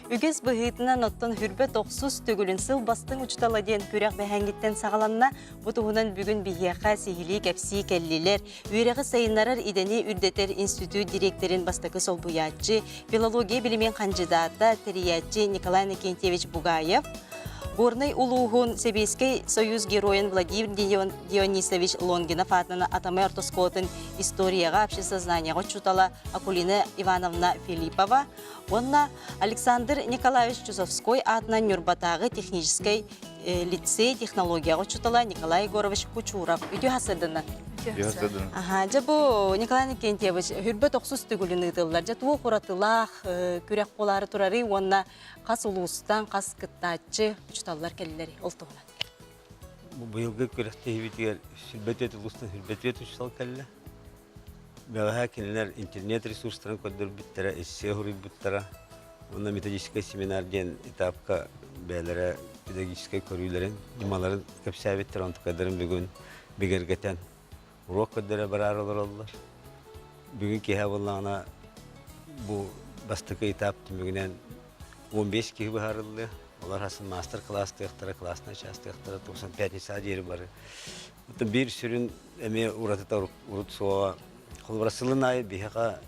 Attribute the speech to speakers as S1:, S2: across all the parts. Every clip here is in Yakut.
S1: Үгэс быһыытынан оттон Хүрбэ тохсус төгүлүн сыл бастыҥ учуутала диэн күрэх бэһээҥҥиттэн саҕаланна. Бу туһунан бүгүн биһиэхэ сиһилии кэпсии кэллилэр. Үөрэҕи сайыннарар идэни үрдэтэр институт дириэктэрин бастакы солбуйааччы, филология билимин хандьыдаата, тэрийээччи Николай Иннокентьевич Бугаев, Горнай улууһун Сэбиэскэй Союз геройун Владимир Дионисович Лонгинов аатынан Атамай орто оскуолатын историяҕа, обществознанияҕа учуутала Акулина Ивановна Филиппова уонна Александр Николаевич Чусовской аатынан Ньурбатааҕы техническэй лицей технологияҕа учуутала Николай Егорович Кучуров. Үтүө хасырдынан. Аха, дьэ бу Николай Никентьевич хүрбэ тохсус төгүлүн ыытыллар. Дьэ туох уратылаах күрэх буолаары турарый уонна хас улуустан хас кыттааччы учууталлар кэллэри ол туһунан.
S2: Бу быйылгы күрэхтэһиибитигэр сүрбэтиэт улуустан сүрбэтиэт учуутал кэллэ. Бэҕэһээ кинилэр интернет ресурстарын көрдөрбүттэрэ, эссе суруйбуттара. Уонна методическай семинар диэн этапка бэйэлэрэ педагогическай көрүүлэрин, ньымаларын кэпсээбиттэр, онтукайдарын бүгүн бигэргэтэн уруок көрдөрө бараары олороллор. Бүгүн киэһэ буоллаҕына бу бастакы этап түмүгүнэн 15 киһи быһаарыллыа. Олор хасын маастар-кылаастыахтара, классная частыахтара, 95 диэри бары. Биир сүрүн эмиэ уратыта урут суоҕа. Холобура, сылын аайы биһиэхэ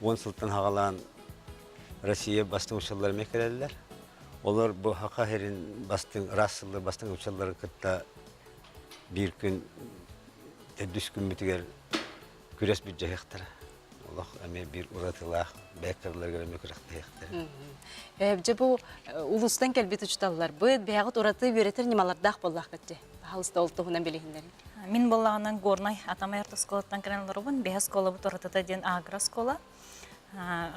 S2: 10 сылтан хаҕалаан Россия бастыҥ учууталлара эмиэ кэлэллэр. Олор бу Саха сирин бастыҥ, ыраас сыллар бастыҥ учууталларын кытта биир күн төрдүс күммүтүгэр күрэс бүддьэһиэхтэрэ. Олох эмиэ биир уратылаах бэйэктэрилэригэр эмиэ күрэхтэһиэхтэрэ.
S1: Дьэ бу улуустан кэлбит учууталларбыт бэйэҕит ураты үөрэтэр ньымалардаах буоллаххыт дии. Пожалуйста, ол туһунан билиһиннэриҥ.
S3: Мин буоллаҕынан Горнай Атамай орто оскуолаттан кэлэн олоробун. Бэһэ оскуолабыт уратыта диэн агро-оскуола.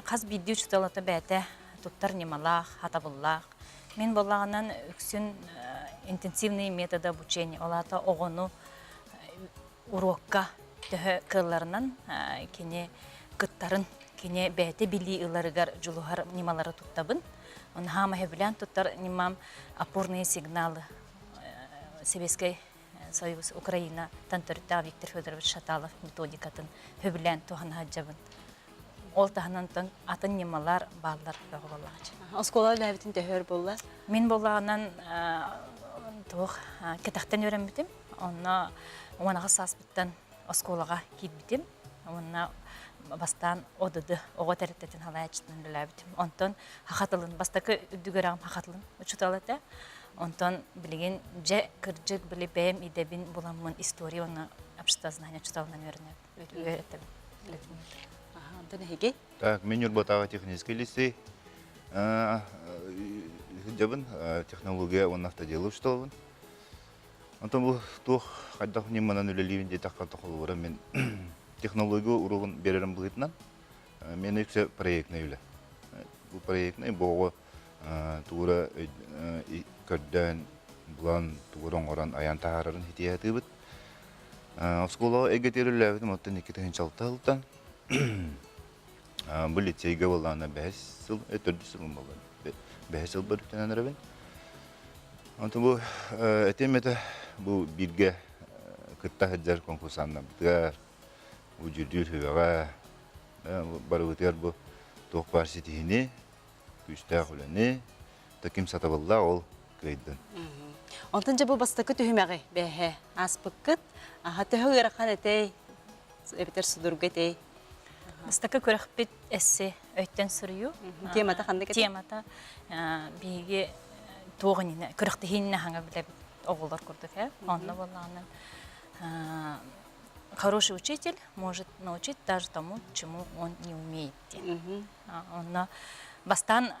S3: Хас биирдии учуутал бэйэтэ туттар ньымалаах, хатабыллаах. Мин буоллаҕынан үксүн интенсивные методы обучения, ол аата оҕону уруокка төһө кыалларынан кини кыттарын, кини бэйэтэ билии ыларыгар дьулуһар ньымалары туттабын. Оны хаама сөбүлээн туттар ньымам опорные сигналы Сэбиэскэй Союз Украинаттан төрүттээх Виктор Федорович Шаталов методикатын сөбүлээн туһана сылдьабын. Ол таһынан атын ньымалар бааллар бөҕө буоллаҕа.
S1: Оскуола үлэбитин төһөр буолла?
S3: Мин буоллаҕынан туох кэтэхтэн үөрэммитим. Онно 18 сааспыттан оскуолаҕа киирбитим. Уонна бастаан ОДД оҕо тэрилтэтин салайааччытынан үлэлээбитим. Онтон саха тылын бастакы үрдүгүрэҕим саха тылын учуутала этэ. Онтон билигин дьэ кырдьык били бэйэм идэбин буламмын история уонна обществознание учууталынан үөрэтэбин.
S1: Онтон эһиги?
S4: Так, мен Ньурбатааҕы технический лицей сылдьабын, технология уонна автодело учууталабын. Онтон бу туох хайдах ньыманан үлэлиибин диэтэххэ холобура мин технология уруогун биэрэрим быһыытынан мен үксэ проектнай үлэ. Бу проектнай бу оҕо туура көрдөөн, булан, тугура оҥорон айан таһаарарын ситиһэ сатыыбыт. Оскуолаҕа эйгэтигэр үлэлээбитим оттон 2006 сылтан бу лицейгэ буоллаҕына бэһис сыл, төрдүс сылым буолла. Бэһис сылбар үктэнэн эрэбин. Онтон бу этиэм этэ бу бииргэ кытта сылдьар конкурсаннарбытыгар, бу дьүрдүүр сүбэҕэ, барыбытыгар бу туох баар ситиһини, күүстээх үлэни, таким сатабыллаах ол кыайдын.
S1: Онтон дьэ бу бастакы түһүмэҕи бэһэ ааспыккыт. Аха төһө ыарахан этэй, эбэтэр судургу этэй?
S3: Бастакы күрэхпит эссе өйтөн суруйуу.
S1: Темата ханнык этэй?
S3: Темата биһиги туох иннинэ күрэхтэһииннэ хаҥа билэбит оҕолор курдук ээ. Онно буоллаҕынан хороший учитель может научить даже тому, чему он не умеет диэн. Онно бастаан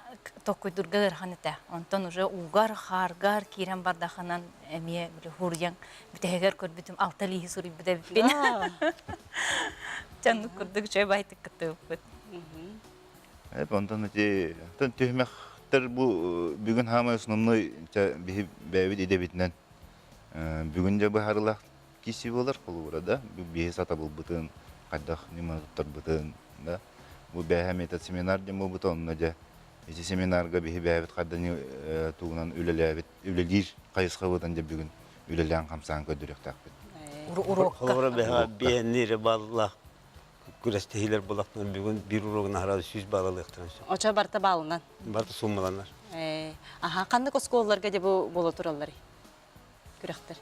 S3: толкуйдуурга ыарахан этэ. Онтон уже уугар, хааргар киирэн бардахынан эмиэ били хуруйан бүтэһигэр көрбүтүм алта лииһи суруйбут эбиппин. Дьоннук курдук үчүгэй байтык кыттыбыппыт.
S4: Онтон ити түһүмэхтэр бу бүгүн хаамай основной биһи бэйэбит идэбитинэн бүгүн дьэ быһаарылаах киси буолар холобура да биһи сатабылбытын хайдах ньыманы туттарбытын да бу бээһэ метод семинар диэн буолбута онно дьэ ити семинарга биһи бэйэбит хайдах тугунан үлэлээбит үлэлиир хайысхабытын дьэ бүгүн үлэлээн хамсаан көрдөрүөхтээхпит
S3: уруокка
S2: Холобура бэһэ биэннири баллах. Күрэстэһиилэр буоллахтарына бүгүн биир уруогун аһара 100 балл ылыахтарын сөп.
S1: Очо барта баалынан.
S2: Барта суммаланар.
S1: Аха, ханнык оскуолаларга де бу буола тураллар күрэхтэр?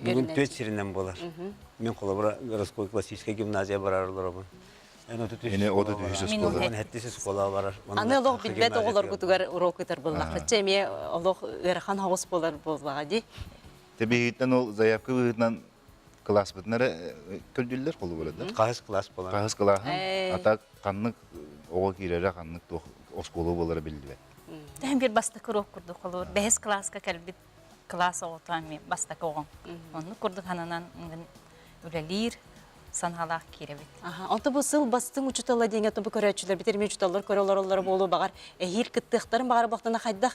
S2: Бүгүн түөрт сиринэн буолар. Мин холобура городской классическая гимназия барар олоробун. Эн 33
S4: оскуола.
S2: Хэттис оскуола барар.
S1: Аны олох билбэт оҕолоргутугар уруок ыытар буоллаххытча эмиэ олох ыарахан соҕус буолар буоллаҕа дии.
S4: Тэбиһиттэн ол заявка быһыытынан кылааспытын эрэ көрдүүллэр холобура да.
S2: Хаһыс кылаас буолар.
S4: Хаһыс кылааһын, а так ханнык оҕо киирэрэ, ханнык туох оскуола буолара биллибэт.
S3: Тэһэн биир бастакы уруок курдук холобур бэһис кылааска кэлбит кылаас оҕото эмиэ бастакы оҕоҥ. Оннук курдук хананан үлэлиир санаалаах киирэбит.
S1: Онто бу сыл бастыҥ учуутала диэҥэ бу көрөөччүлэрбит эмиэ учууталлар көрө олороллоро буолуо баҕар эһиил кыттыахтарын баҕар буолтана хайдах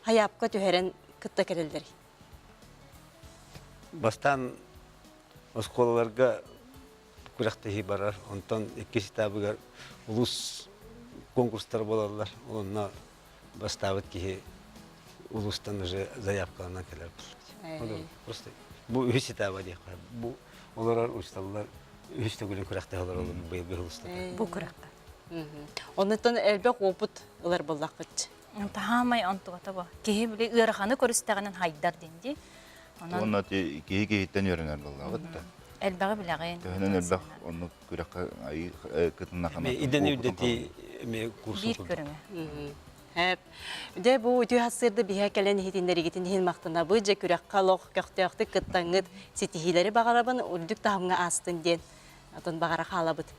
S1: хайаапка түһэрэн кытта кэлэллэрий?
S2: Бастаан оскуолаларга күрэхтэһии барар. Онтон иккис этабыгар улуус конкурстар буолаллар. Онно бастаабыт киһи улуустан уже заявкаланан кэлэр. Просто бу үһүс этаба диэххэ. Бу олорор учууталлар үһүс төгүлүн күрэхтэһэ олороллор быйылгы улуустарга.
S3: Бу күрэххэ.
S1: Оннуттан элбэх опыт ылар буоллаххыт.
S3: Таһаамай онтугата бу. Киһи били ыараханы көрүстэҕинэн хайдар диэн дии.
S4: Онон Уонна киһи киһиттэн үөрэнэр буоллаҕыт да.
S3: Элбэҕи билэҕин.
S4: Төһөнөн элбэх оннук күрэххэ айыы кытыннахына
S2: Идэни үрдэтии эмиэ курсу
S3: Биир көрүҥэ.
S1: Хэп. Дьэ бу үтүө сарсыарда биһэ кэлэн иһитиннэригитин иһин махтанабыт. Дьэ күрэххэ олох көхтөөхтүк кыттаҥҥыт ситиһиилэри баҕарабын, үрдүк таһымҥа аастын диэн атын баҕара хаалабыт.